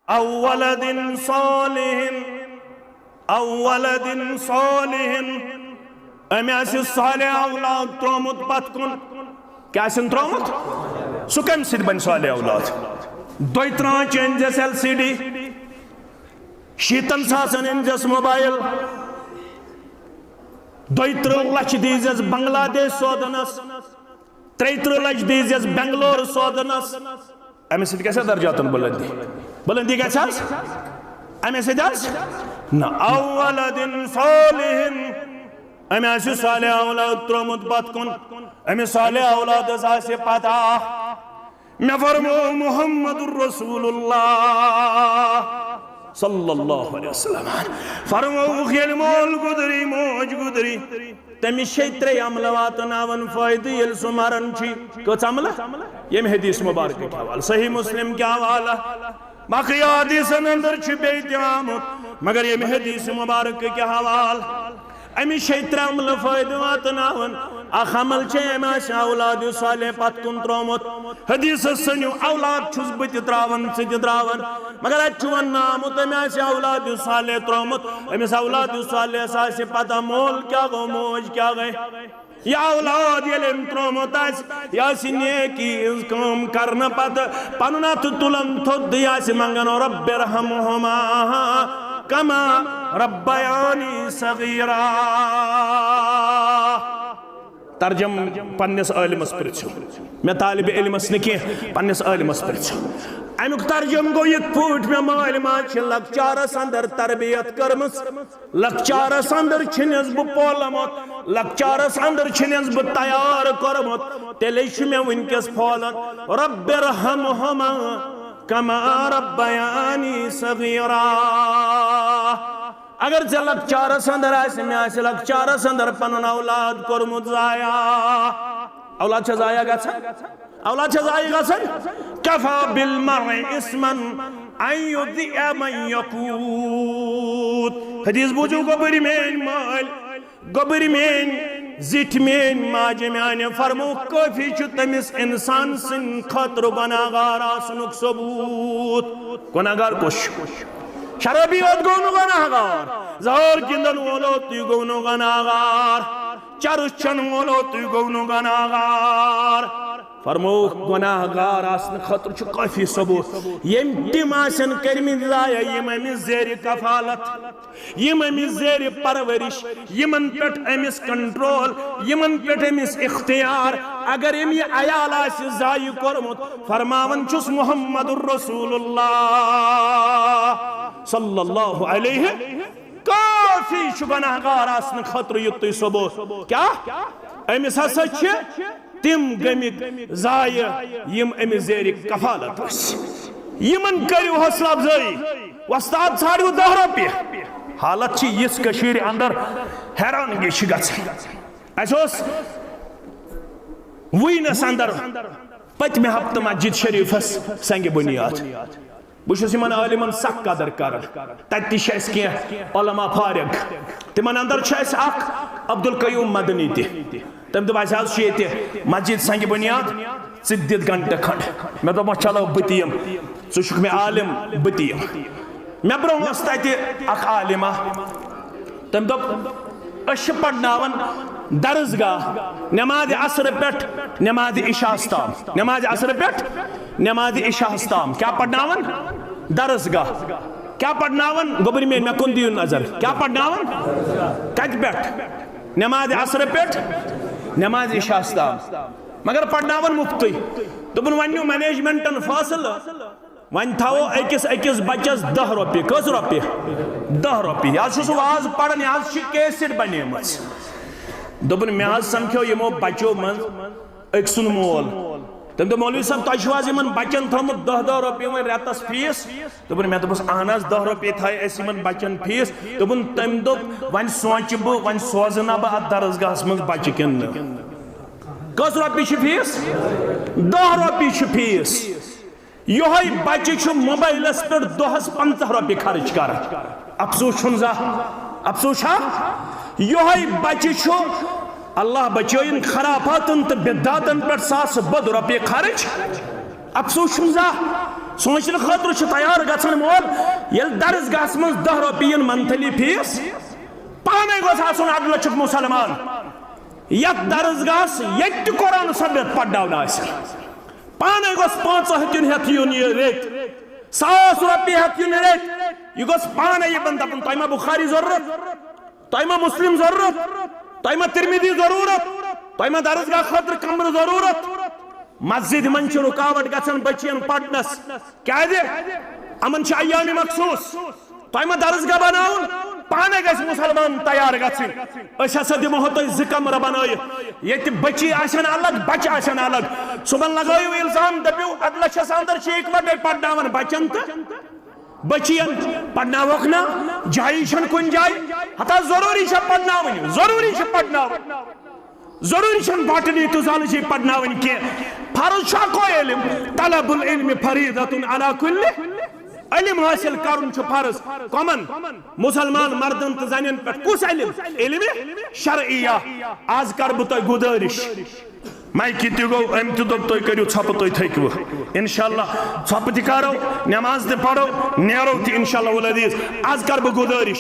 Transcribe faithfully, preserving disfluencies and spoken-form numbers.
او ولد صالح، او ولد صالح، أمۍ آسہِ صالح اولاد ترٛوومُت پتھ کُن۔ کیٛاہ آسن ترٛوومُت؟ سُہ کَمہِ سۭتۍ بنہِ صالح اولاد؟ دۄیہِ ترٕٛہَن أنۍ زٮ۪س ایل سی ڈی، شیٖتن ساسن أنۍ زٮ۪س موبایل، دۄیہِ ترٕٛہ لچھ دی زٮ۪س بنگلہ دیش سوزنس، ترٛیہِ ترٕٛہ لچھ دی زٮ۪س بنگلور سوزنس۔ أمِس سۭتۍ گژھِ درجاتن بلندی؟ بلندی گژھِ حظ؟ أمِس سۭتۍ حظ؟ نہ۔ او ولد صالح، أمۍ آسہِ صالح اولاد ترٛوومُت پتھ کُن، أمِس صالح اولادس آسہِ پتہ۔ مےٚ فرموو محمد رسول اللہ صلی اللہ علیہ وسلم، فرمووُکھ، ییٚلہِ مول گُزری، موج گُزری، تٔمِس چھِ ترٛےٚ عملہٕ واتناوان فٲیدٕ ییٚلہِ سُہ مران چھُ۔ کٔژ عملہٕ؟ ییٚمہِ حدیث مبارکٕکۍ حوالہٕ، صحیح مسلم کہِ حوالہٕ۔ باقٕے حدیثن اندر چھُ بیٚیہِ تہِ آمُت، مگر ییٚمہِ حدیث مبارکٕکۍ حوالہٕ أمِس چھِ ترٛےٚ عملہٕ فٲیدٕ واتناوان۔ اکھ عمل چھِ أمۍ آسہِ اولاد صالح پتھ کُن ترٛوومُت۔ حدیثس سنِو، اولاد چھُس بہٕ تہِ ترٛاوان، ژٕ تہِ ترٛاوان، مگر اتہِ چھُ وننہٕ آمُت، أمۍ آسہِ اولاد صالح ترٛوومُت۔ أمِس اولاد صالحس آسہِ پتہ مول کیٛاہ گوٚو، موج کیٛاہ گٔے۔ یہِ اولاد ییٚلہِ أمۍ ترٛوومُت آسہِ، یہِ آسہِ نیکی ہٕنٛز کٲم کرنہٕ پتہٕ پنُن اتھٕ تُلان تھوٚد، یہِ آسہِ منٛگان، رب ارحمہما کما ربیانی صغیرا۔ ترجم پننِس عٲلمس پرژھِو، مےٚ طالب علمس نہٕ کینٛہہ، پننِس عٲلمس پرژھِو۔ امیُک ترجم گوٚو یِتھ پٲٹھۍ، مےٚ مٲلۍ ماجہِ چھِ لۄکچارس اندر تربیت کٔرمٕژ، لۄکچارس اندر چھِنس بہٕ پولمُت، لۄکچارس اندر چھِنس بہٕ تیار کوٚرمُت، تیٚلے چھُ مےٚ وٕنکیٚس پھولان، رب ارحمہما کما ربیانی صغیرا۔ اگر ژےٚ لۄکچارس اندر آسہِ، مےٚ آسہِ لۄکچارس اندر پنُن اولاد کوٚرمُت ضایع۔ اولاد چھا ضایع گژھان؟ اولاد چھا ضایع گژھان؟ کفی بالمرء اثما ان یضیع من یقوت۔ حدیث بوٗزِو، گوٚبٕرۍ میٲنۍ مٲلۍ، گوٚبٕرۍ میٲنۍ زِٹھۍ، میٲنۍ ماجہِ میانہِ، فرمو، کٲفی چھُ تٔمِس انسان سٕنٛدِ خٲطرٕ گۄناہگار آسنُک ثبوت۔ گۄناہگار کُس چھُ؟ شرابی یوت گوٚو نہٕ گۄناہگار، زہر گِنٛدن وول یوت تُہۍ گوٚو نہٕ گۄناہگار، چرس چٮ۪ن وول یوت تُہۍ گوٚو نہٕ گۄناہگار۔ فرمووُکھ، گۄناہگار آسنہٕ خٲطرٕ چھُ کٲفی ثبوت۔ ییٚمۍ تِم آسن کٔرمٕتۍ ضایع، یِم أمِس زیرِ کفالت، یِم أمِس زیرِ پرورش، یِمن پٮ۪ٹھ أمِس کنٹرول، یِمن پٮ۪ٹھ أمِس اختیار۔ اگر أمۍ یہِ عیال آسہِ ضایع کوٚرمُت، فرماوان چھُس محمد رسول اللہ صلی اللہ علیہ، کٲفی چھُ گۄناہگار آسنہٕ خٲطرٕ یُتُے ثبوت۔ کیٛاہ؟ أمِس ہسا چھِ تِم گٔمٕتۍ ضایع یِم أمِس زیرِ کفالت ٲسۍ۔ یِمن کٔرِو حوصلہٕ افزٲیی۔ وۄستاد، ژھانڈِو دَہ رۄپیہِ۔ حالت چھِ یِژھ کٔشیٖرِ اندر، حیرانگی چھِ گژھان۔ اَسہِ اوس وُہِنَس اندر پٔتمہِ ہفتہٕ مسجد شریفس سنگ بنیاد۔ بہٕ چھُس یِمن عٲلمن سخ قدر کران۔ تتہِ تہِ چھِ اَسہِ کینٛہہ علماء فارغ۔ تِمن اندر چھُ اَسہِ اکھ عبدالقیوم مدنی تہِ۔ تٔمۍ دوٚپ، اَسہِ حظ چھُ ییٚتہِ مسجد سنگ بنیاد، ژٕ تہِ دِتھ گنٹہٕ کھنڈ۔ مےٚ دوٚپ، وۄنۍ چلو بہٕ تہِ یِمہٕ، ژٕ چھُکھ مےٚ عالم، بہٕ تہِ یِمہٕ۔ مےٚ برونٛہہ ٲس تتہِ اکھ عالمہ، تٔمۍ دوٚپ، أسۍ چھِ پرناوان درس گاہ نمازِ عصرٕ پٮ۪ٹھ نمازِ عشاء ہس تام، نمازِ عصرٕ پٮ۪ٹھ نمازِ عشاء ہس تام۔ کیٛاہ پرناوان؟ درس گاہ۔ کیٛاہ پرناوان؟ گوٚبرۍ میٲنۍ، مےٚ کُن دِیِو نظر۔ کیٛاہ پرناوان؟ کتہِ پٮ۪ٹھ؟ نمازِ عصرٕ پٮ۪ٹھ نمازِ عشاء ہس تام۔ مگر پرناوان مُفتٕے۔ دوٚپُن، وۄنۍ نیوٗ منیجمنٹن فٲصلہٕ، وۄنۍ تھاوو أکِس أکِس بچس دَہ رۄپیہِ۔ کٔژ رۄپیہِ؟ دَہ رۄپیہِ۔ یہِ حظ چھُ سُہ واز پران، یہِ حظ چھِ کیسٹ بنیمٕژ۔ دوٚپُن، مےٚ حظ سمکھیو یِمو بچو منٛز أکۍ سُنٛد مول۔ تٔمۍ دوٚپ، مولوی صٲب، تۄہہِ چھُو حظ یِمن بچن تھوٚومُت دَہ دَہ رۄپیہِ وۄنۍ رٮ۪تس فیٖس؟ دوٚپُن، مےٚ دوٚپُس، اہن حظ، دَہ رۄپیہِ تھایہِ اَسہِ یِمن بچن فیٖس۔ دوٚپُن، تٔمۍ دوٚپ، وۄنۍ سونٛچہِ بہٕ، وۄنۍ سوزٕ نا بہٕ اتھ درسگاہس منٛز بچہِ کِنہٕ نہٕ۔ کٔژ رۄپیہِ چھِ فیٖس؟ دَہ رۄپیہِ چھِ فیٖس۔ یِہوٚے بچہِ چھُ موبایلس پٮ۪ٹھ دۄہس پنٛژاہ رۄپیہِ خرٕچ کران۔ افسوس چھُنہٕ زانٛہہ؟ افسوس چھا؟ یِہوٚے بچہِ چھُ، اللہ بچٲیِن، خرافاتن تہٕ بدعاتن پٮ۪ٹھ ساسہٕ بوٚد رۄپیہِ خرٕچ۔ افسوس چھُنہٕ زانٛہہ؟ سوٗنٛچنہٕ خٲطرٕ چھُ تیار گژھان مول، ییٚلہِ درسگاہس منٛز دَہ رۄپیہِ یِن monthly fees، پانے گوٚژھ آسُن اَڑٕ لَچھُک مُسلمان یَتھ درسگاہس ییٚتہِ تہِ قرآن سبق پرناونہٕ آسہِ۔ پانے گوٚژھ پانٛژھ ہَتھ یُن ہٮ۪تھ یُن یہِ رٔٹۍ، ساس رۄپیہِ ہٮ۪تھ یُن رٔٹۍ۔ یہِ گوٚژھ پانے یہِ بنٛد دَپُن، "تۄہہِ ما بخاری ضروٗرت؟ تۄہہِ ما مسلم ضروٗرت؟ تۄہہِ ما ترمذی ضروٗرت؟ تۄہہِ ما درسگاہ خٲطرٕ کمرٕ ضروٗرت؟" مسجد منٛز چھِ رُکاوٹ گژھان بچین پرنس۔ کیازِ؟ یِمن چھِ ایام مخصوص۔ تۄہہِ ما درسگاہ بناوُن؟ پانے گژھِ مسلمان تیار گژھٕنۍ۔ أسۍ ہسا دِمو تۄہہِ زٕ کمرٕ بنٲیِتھ۔ ییٚتہِ بچی آسن الگ، بچہِ آسن الگ۔ صُبحن لگٲیِو الزام، دٔپِو، "اَڑٕ لَچھس اندر چھِ اِکوٹے پرناوان بچن تہٕ بچین۔ پرناوکھ نا، جایی چھنہٕ کُنہِ جایہِ۔" ہتا ضروٗری چھےٚ پرناوٕنۍ، ضروٗری چھےٚ پرناوٕنۍ۔ ضروٗری چھنہٕ botany تہٕ zoology پرناوٕنۍ کینٛہہ۔ فرض چھُ اکوے علم، طلب العلم فریضۃ علی کل۔ علم حٲصِل کرُن چھُ فرض۔ کمن؟ مسلمان مردن تہٕ زنٮ۪ن پٮ۪ٹھ۔ کُس علم؟ علم شرعیہ۔ آز کرٕ بہٕ تۄہہِ گُزٲرِش، مایکہِ تہِ گوٚو، أمۍ تہِ دوٚپ، "تُہۍ کٔرِو ژھۄپہٕ، تُہۍ تھٔکِوٕ۔ انشاءاللہ ژھۄپہٕ تہِ کرو، نماز تہِ پرو، نیرو تہِ انشاءاللہ العزیز۔" آز کرٕ بہٕ گُزٲرِش،